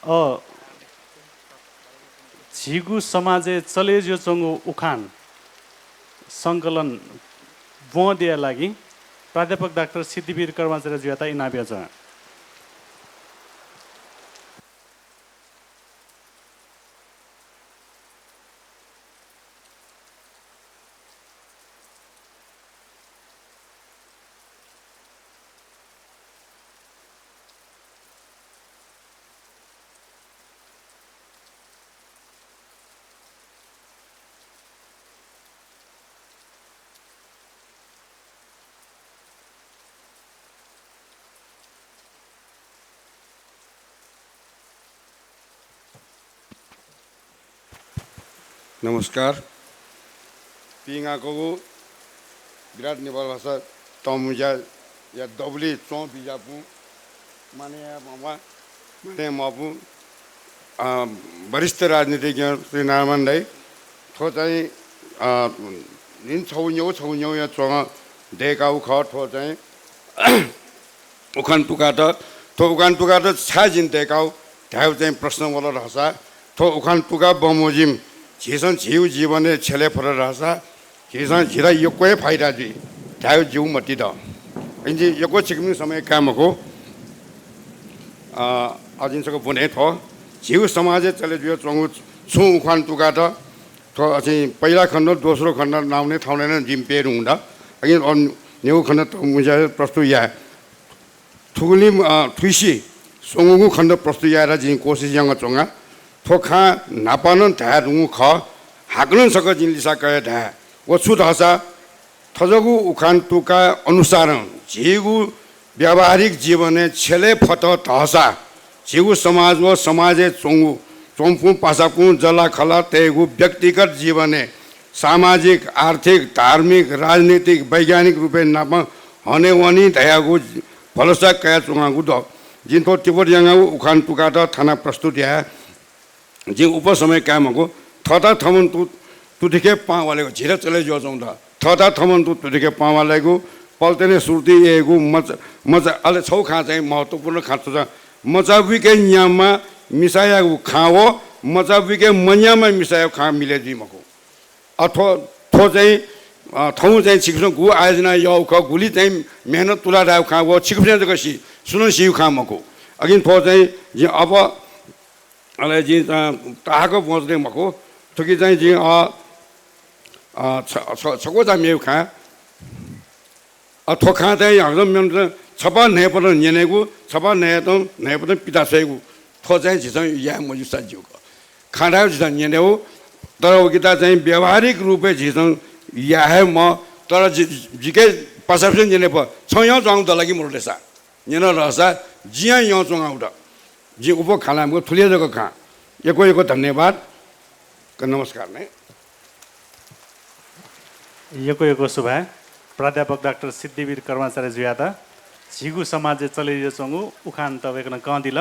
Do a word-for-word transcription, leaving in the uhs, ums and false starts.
अ, झीगु समाजय् चले जुयाच्वंगु उखान संकलन ब्वंदेया लागि प्राध्यापक डाक्टर सिद्धिवीर कर्माचार्यजुयात इनाप यानाच्वना। नमस्कार। पिंगाकःगु विराट नेपाल भाषा तःमुँज्याया दबुलिइ च्वं बिज्यापुं मानय् याये माःम्ह, मानय् याये माःपुं, अ, वरिष्ठ राजनीतिज्ञ श्री नारायणमान दाइ, थ्व चाहिँ, अ, न्हिन छगू न्यौ छगू न्यौया च्वं दय्कागु खः। थ्व चाहिँ उखान पुकात, थ्व उखान पुकात छाय् जिं दय्कागु धायेगु चाहिँ प्रश्न वल धाःसा, थ्व उखान पुका बमोजिम झीसं झीगु जीवनय् छ्यले फत धाःसा, झीसं झीत यक्व हे फाइदा जुइ धायेगु जिगु मति दु। अकिं जिं यक्व छिकपिनि समय काये मखु। अ, अ, जिं छकः ब्वने थ्व झीगु समाजय् चले जुयाच्वंगु छुं उखान पुकात, थ्व अझ पहिला खण्ड, दोस्रो खण्ड नाउने थाउने नं जिं प्यये धुंकल। अकिं अन न्यौ खण्ड मुझे प्रस्तुत याये। थुगुलिं, अ, थुइसि स्वंगूगु खण्ड प्रस्तुत यायेत जिं कोसिस यानाच्वंगा। थ्व खँ न्हापा नं धाये धुंगु खः, हाकनं छकः जिं लिसा कयाः धाये। व छु धाःसा, थज्याःगु उखान तुका अनुसारं झीगु व्यावहारिक जीवनय् छ्यले फत धाःसा, झीगु समाज व समाजय् च्वंगु, च्वंपुं पासापुं जःलाखःला तयेगु व्यक्तिगत जीवनय् सामाजिक, आर्थिक, धार्मिक, राजनीतिक, वैज्ञानिक रूपय् नाप हनेवनी धयागु भलसा कयाच्वंगु दु। जिं थ्व तिब्बत यानागु उखान तुकात थाना प्रस्तुत याये। जिं अप्वः समय काये मखु। थःत थःम्हं तु, तुतिके पाहां वलेगु झीत चले जुयाच्वंगु दु। थःत थःम्हं तु, तुतिके पाहां वलेगु, पल्टने सुरुति यायेगु, मचा, मचा, अले छगू खँ चाहिँ महत्त्वपूर्ण खँ छु धाःसा, मचा बुइके न्याम्ह मिसायागु खँ व मचा बुइके मन्याम्ह मिसायागु खँ मिले जुइ मखु। अ, थ्व, थ्व चाहिँ, अ, थौं चाहिँ छिकपिन्सं गु आयोजना याःगु खः, गुलि चाहिँ मेहनत तुला धाःगु खँ व छिकपिन्सं जक सी, सुनं सीगु खँ मखु। अकिं थ्व चाहिँ जिं अब अले जिं, अ, ताहाकः ब्वंच्वने मखु। थुकी चाहिँ जिं, अ, अ, छ, छ, छकः चा मेगु खँ। अ, थ्व खँ चाहिँ हकनं मेमेत छपा न्हय्‌पनं न्यनेगु, छपा न्हय्‌तं, न्हय्‌पनं पिता छ्वयेगु। थ्व चाहिँ झीसं याये मज्यूसा ज्यू खः। खँ धायेगु झीसं न्यनेगु, तर उकिता चाहिँ व्यावहारिक रूपय् झीसं याये हे मः, तर जि, जिके पासापिसं न्यने फु। छं यंच्वंगु दु ला कि मदु ले सा? न्यन धाःसा जिं यंच्वंगु दु। जिं अप्वः खँ ल्हाये मखु, थुलि हे जक खँ। यक्व यक्व धन्यवाद। क-, नमस्कार ने। यक्व यक्व सुभाय् प्राध्यापक डाक्टर सिद्धिवीर कर्माचार्यजुयात। झीगु समाजय् चले जुयाच्वंगु उखानत वय्‌कलं कं दिल।